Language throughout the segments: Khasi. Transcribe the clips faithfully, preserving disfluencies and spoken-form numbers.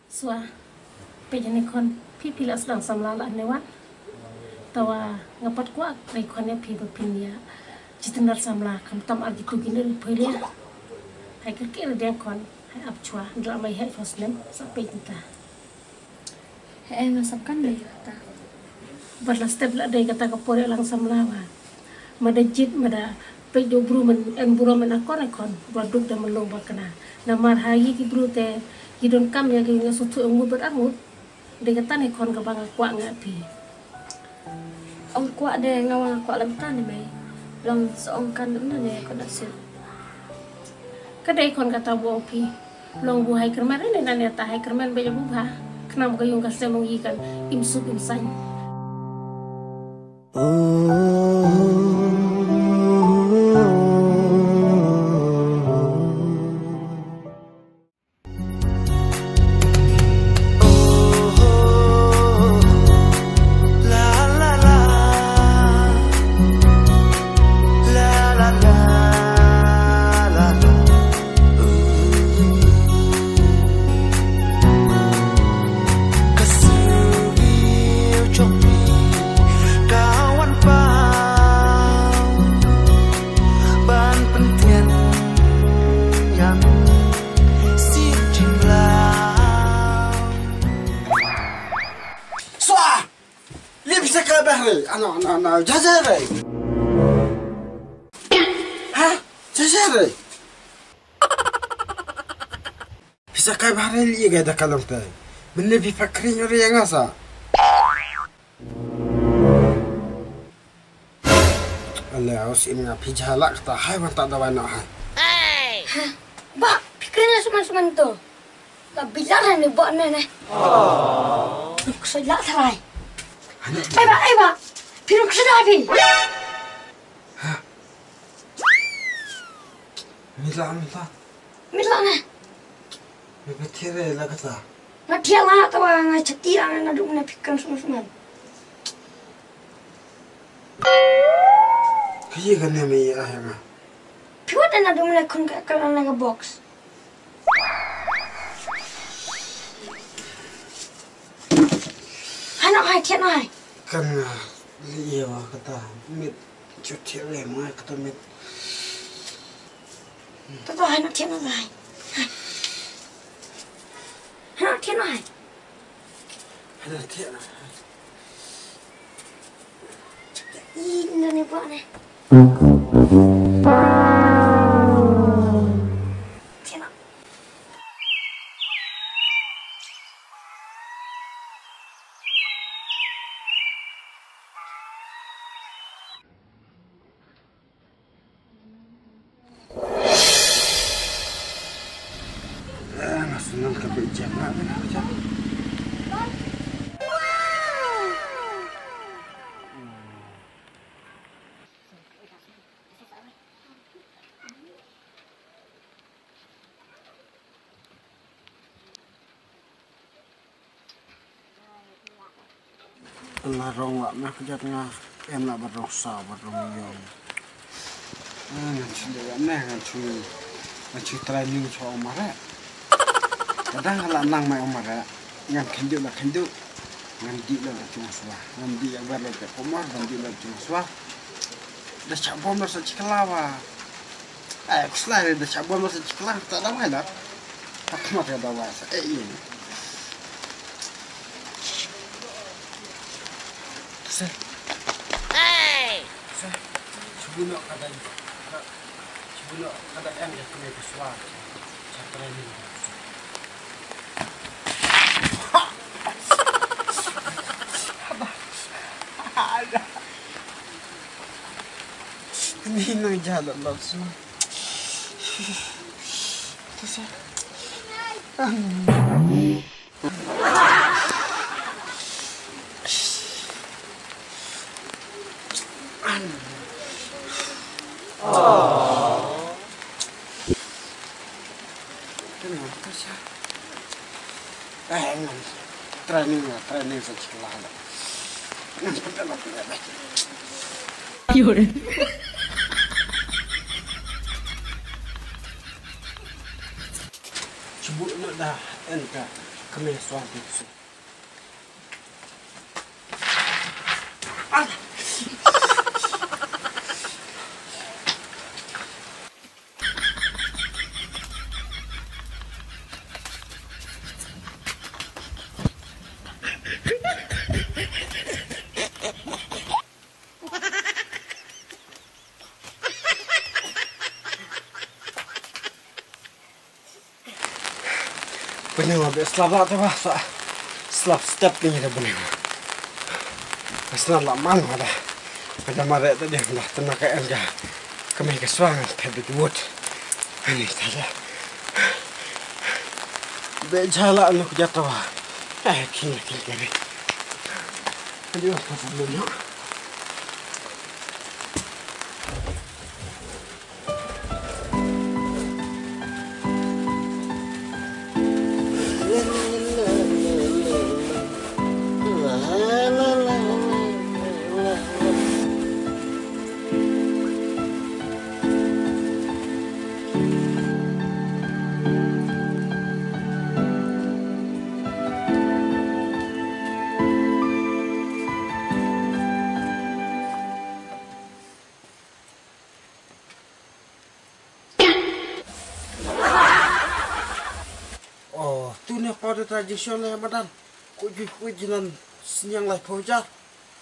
Swa, peit ïa ne khon, phi phi la sdang samla la ne wa. Tawa nga pat kwah kren khon ïa phi ba phin ïa jitendar samla khamtam ar jitu ki ne phi ïa. Hai kyrkieh ïa dang khon, hai ap chwa, ndra mai hai chwa snem, sa peit nta. He, eh, ma sap kan dei kata. Bad la step la dei kata ka por ïalang samla wa. Mada jied, mada peit da u bru men, en burom en akor, eh khon, ba duk da mlong ba kena. Namar ha ïa ki bru te, ki donkam ïa ki nga suthu ngut bad arngut. Dei kata ne khon kaba nga kwah nga phi. Ong kwah de nga wa nga kwah lem tan ne mei. Long sa ong kan um ne ko da sil. Ka dei khon kata bu ong phi. Long bu hai kyrmen ne nan ïa ta hai kyrmen ba ïa bu bha. Khnang ba ka yung ka sem ong yi kan im suk im sain. Swa! Li pisa ka bahre. Ano, ano, ano, jaja re. Ha? Jaja re. Pisa ka bahre li ga da kalong te. Mene bi pakri nyori yang asa. Ale, aus im nga phi jala kata hai wan ta dawai na hai. Ba, phi kren la suman suman to. La bilar ni ba ne ne. Ksoi la tharai. Ai ba, ai ba. Phi ksoi la phi. Mila, mila. Mila ne. Me ba thiah re la kata. Nga thiah la ta wa nga chati la na dum na phi kren suman suman. Ka ye ka ne me ye ah nga. Phi wat na dum na khun ka ka na ka box. Hano hai thiah no hai. Kan nga li ye wa kata mit chu thiah re ma kata mit. Toto hano thiah no hai. Hano thiah no hai. Hano thiah no hai. Ih, nda ni buat ni. Thiah no. Eh, national ka bejam na, bejam. La rong la na ka jat nga em la ba rong sa ba rong yong. Ah, ngan shu de ya ne ngan shu ngan shu training cho mare. Kadang la nang mai mare ngan khendu la khendu. Ngan di la la chung swa. Ngan di ya ber la ka komar ngan di la chung swa. Da cha bom la sa chikla wa. Ai, kusla re da cha bom sa chiklang ta dawai la. Ta khmat ka dawai sa. Eh, eh. Sa. Hey! Sa. Chubuno kada. Chubuno kada yang dia kena kuswa. Chakra ni. Ni nang jalan langsung. Training, training sa chikla. Yore. Chubu no da en ka. Kane suang tu su. Bneng wa be slap la te wa sa slap step ni da bneng. Ka sna la man wa da. Ka da ma re ta de da tna ka en ka. Ka me ka swang te be wut. Ani ta da. Be jala no ku jata wa. Ai kin kin kare. Ani wa pa sa lo no. Oh, tu ne kau de tradisional ya madan. Ku ju ku jinan senyang lai pau jar.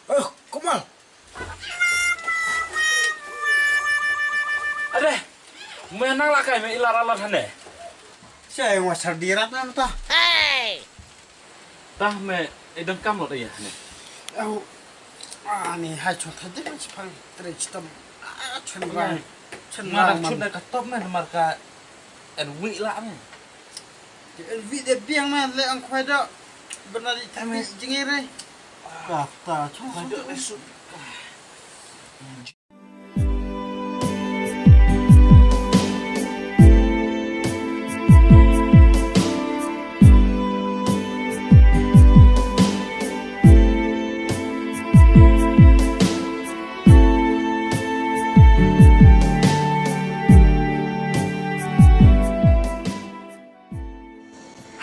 Oh, kumal. Ade, me nang la kai me ila ralat hane. Sia yang wasar dirat na ta. Hey. Tah me idang kam lo ya ne. Au. Ani hai chon thajik chipang tre chitam. Ah, chon rang. Chon rang. Mar chon ka top me mar ka en wi la me. En wi de biang me le ang khwai da. Bana di thami jingere. Ka ta chon thajik me su.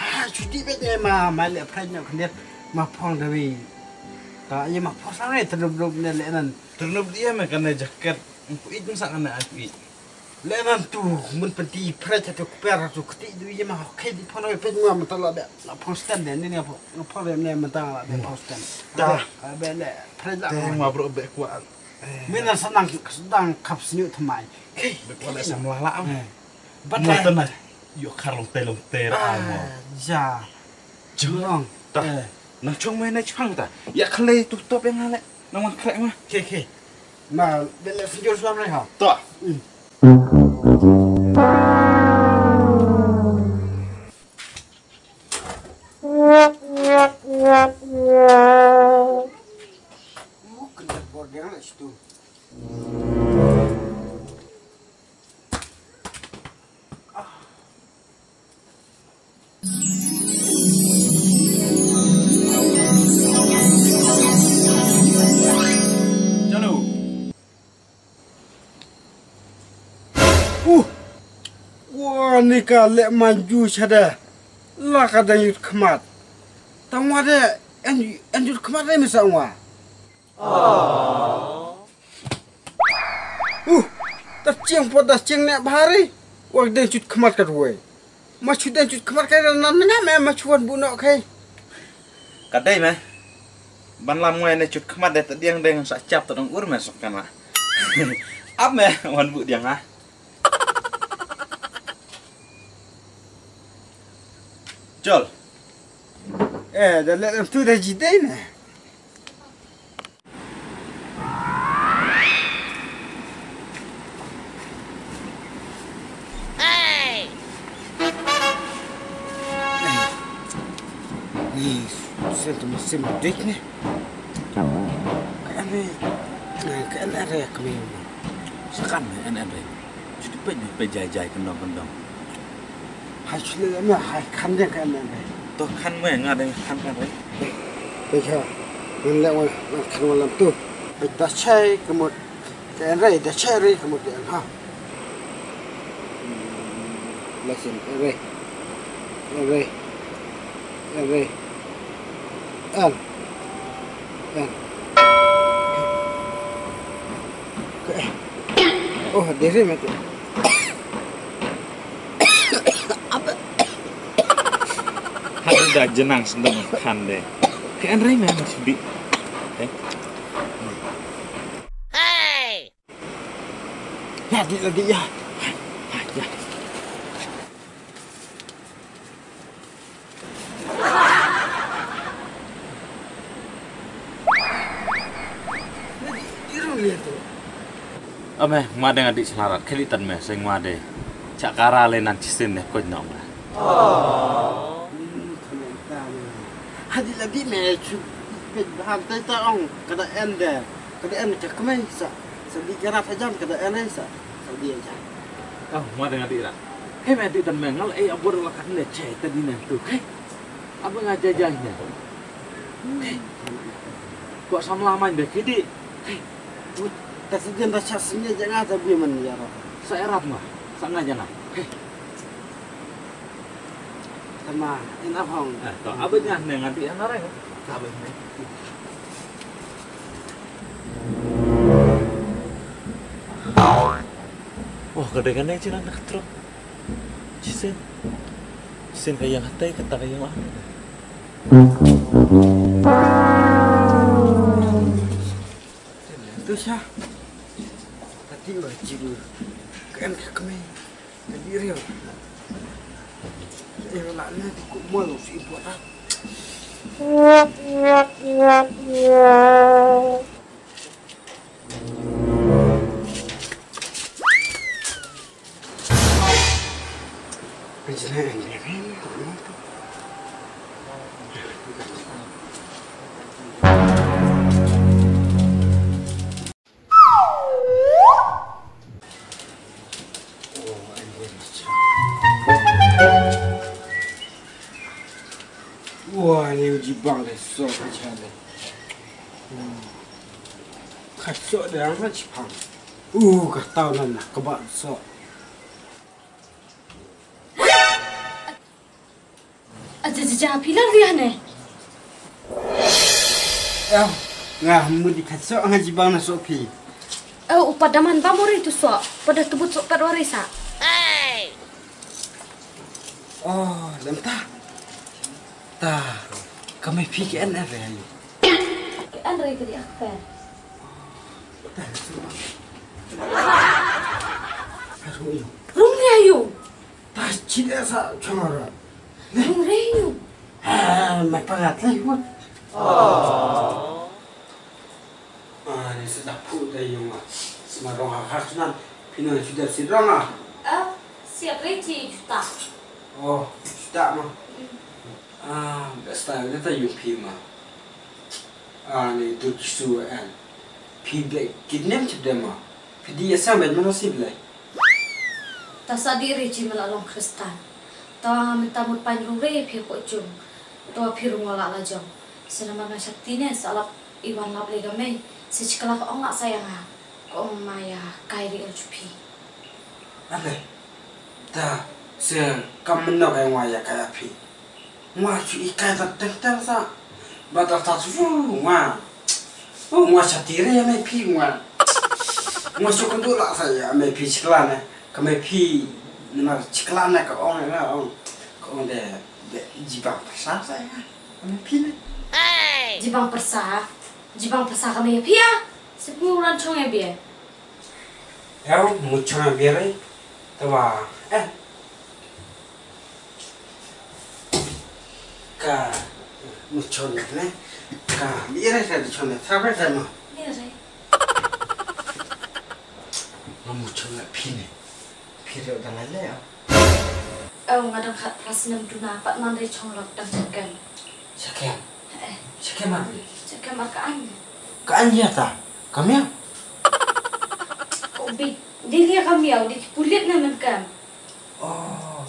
Ha, chuti bet ne ma, ma le prai ne khnet ma phong da wi. Ta ye ma phong sa ne tnup nup ne le nan. Tnup dia me kane jaket. Ku ij sa kane aku ij. Le nan tu mun penti prai ta tu kper tu kti du ye ma khai di phong da wi pet ma mata la be. La phong stand ne ne phong phong ne mata la be phong stand. Ta. Be le prai la. Te ma bro be kwa. Min nan sanang sanang kap snyu thamai. Be kwa le samla la. Bat mo tana. Yo khar long te long te ra mo. Ja. Jong. Ta. Nang chong me na chang ta. Ya khle tu top yang ale. Nang man khle ma. Ke ke. Ma bele sinjor suam re ha. Ta. Mo kena bor dia na situ. Chalo. Uh. Wa ni ka le manju chada. La ka da yut khmat. Tangwa de en en yut khmat de misa wa. Uh, ta chiang po ta chiang ne bhari. Wa deng chut khmat ka ruwe. Ma chut deng chut khmat ka nan na me ma chuan bu no kai. Ka dei me. Ban lam ngoi ne chut khmat de ta diang deng sa chap ta dong ur me sok kana. Ap me wan bu diang ha. Chol. Eh, da le tu da ji dei ne. Ni, sento mesin dik ni. Kami, kami ada kami. Sekan ni, en en. Jadi pe pe jai jai kendong kendong. Hai chule me hai khan de kan me. To khan me nga de khan kan re. Pe cha. Ngan le wan khan wan lam tu. Pe da chai kemut. Ke en re da chai re kemut ke en ha. Lasin re. Re. Re. An. An. Oh, diri mati. Hadu da jenang sendang kan de. Ke an rai memang sudi. Eh. Hey. Ya, di lagi ya. Ya. Ame, ngwa de nga dih shlarat, khali tan me, seng ngwa de. Chak kara le nan chisin de, koj nok me. Hadi lagi me, chu pet baham tai ta ong, kada en de, kada en chak me sa, sa di kara ta jam, kada en sa, sa di jam. Oh, ngwa de nga dih ra. Hei, me dih tan me, ngal ei abur la kat ne, che, ta di ne tu, hei. Aba nga jajai ne. Ko samla main be kidi. Ta sejin ta sha sini je nga ta bi man ya ro. Sa erat ma. Sa nga jana. Tama ina hong. Eh, to aba nya ne nga di ana reng. Aba ne. Oh, kadang-kadang cina nak truk. Jisen. Jisen ka yang hatai kata ka yang ah. Tu sha. Tadi wa jibu. Kan ka kemai. Tadi real. Eh, la na di ku mol si buat ah. Wah, ni uji bang deh, so kacau deh. Ka soh de ang na chipang. Uh, ka tau na na ka ba soh. Aja aja aja phi la ria ne. Ya, nga mudi ka soh nga jibang na soh phi. Eh, upa daman ba mori tu soh. Pada tebut soh pat wari sa. Oh, lem ta. Ta, ka mei phi ki en re ayu. Ki en re ka di ak pen. Ta, su ba. Haru ayu. Rung re ayu. Ta, chi de sa chong ra. Rung re ayu. Ha, ma pa gat le hut. Oh. Ah, ni sa da phu da yung ah. Sma rong ha khak nan. Phi nang shu da si rong ah. Ah, siap re chi juta. Oh, juta ma. Ah, best time ni ta yung phi ma. Ah, ni dur kisu an. Phi be kidnap chip de ma. Phi di asam be ma si ble. Ta sa di re chi ma la long Kristan. Ta mynta mut pan rung re phi ko chung. Ta phi rung la la jong. Sa namar nga shakti ne sa lap Iwan lap le ka mei, sa chi ka la ka ong la sa ïa nga. Ka ong ma ïa kai ri el chu phi. Ale. Ta, sa kam mynno kai ngwa ïa kai ïa phi. Ngwa chu i kai ta teng teng sa. Ba ta ta chu ngwa. Oh, ngwa shati re ïa mei phi ngwa. Ngwa chu kundu la sa ïa mei phi chikla ne. Ka mei phi namar chikla ne ka ong ïa nga ong. Ka ong de, de jibang pyrsa sa ïa nga. Ka mei phi ne. Jibang pyrsa. Jibang pyrsa ka mei phi ïa. Sip ngu ran chong ïa bia. Eo, ngu chong ïa bia re. Te wa, eh. Ka, ngu chong ïa ne. Ka, bia re ka chong ïa. Sa ba sa ma. Bia re. Nga ngu chong ïa phi ne. Phi re dang ai le eo. Eo, nga dang khatphra snem duna pat man re chong lok dang chakem. Chakem. Eh. Chakem ar re. Chakem ar ka an. Ka an ïa ta. Kam ïa. Ko bi di lia kam ïa di ki pulit na men kam. Oh.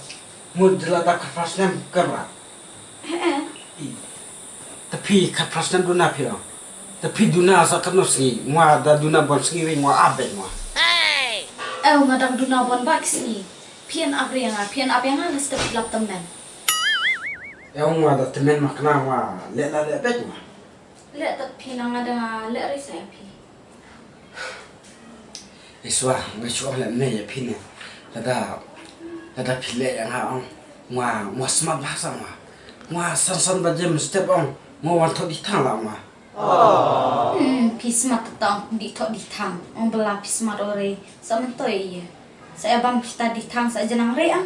Mut jela ta khatphra snem kam ra. Eh, eh. I. Te phi khatphra snem duna phi ong. Te phi duna sa katno sngi, ngwa da duna bon sngi ri ngwa ap beit ngwa. Eo, nga dang duna bon bak sngi. Phi an ap ri nga, phi an ap ïa nga la step lap temen. Ïa ong wa da tymmen ma kane wa leh la leh beit wa. Leh tat phi na nga da nga leh rei sa ïa phi. Iswa, nga shu ong leh me ïa phi ne. Lada, lada phi leh ïa nga ong. Wa, wa smat bha sa wa. Wa san san baje mynstep ong. Wa wan thoh dih thang la wa. Hmm, phi smat ta ong dih thoh dih thang. Ong bala phi smat o rei. Sa myntoi ïa. Sa ïa bam phi ta dih thang sa ïa janang rei ah.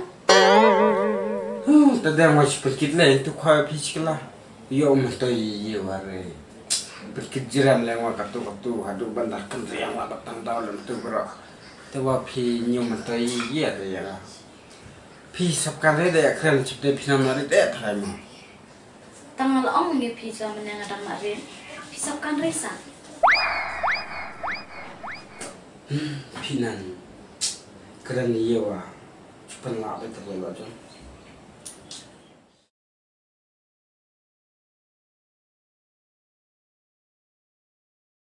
Huh, ta dang wa shu pynkit leh tu khwa phi shikla. Ïoh myntoi ïa wa rei. Pynkit jiram leng wa katu katu haduh ban da kynriang wa ba tang daw lem tu bro. Te wa phi ñium myntoi ïa te ïa. Phi sap kan rei da ïa kren sap de phi nam la rei de tharai mo. Tang la ong ïa phi sa mane nga dang la rei. Phi sap kan rei sa. Hmm, phi nan kren ïa wa. Chupan la ba te wa jong.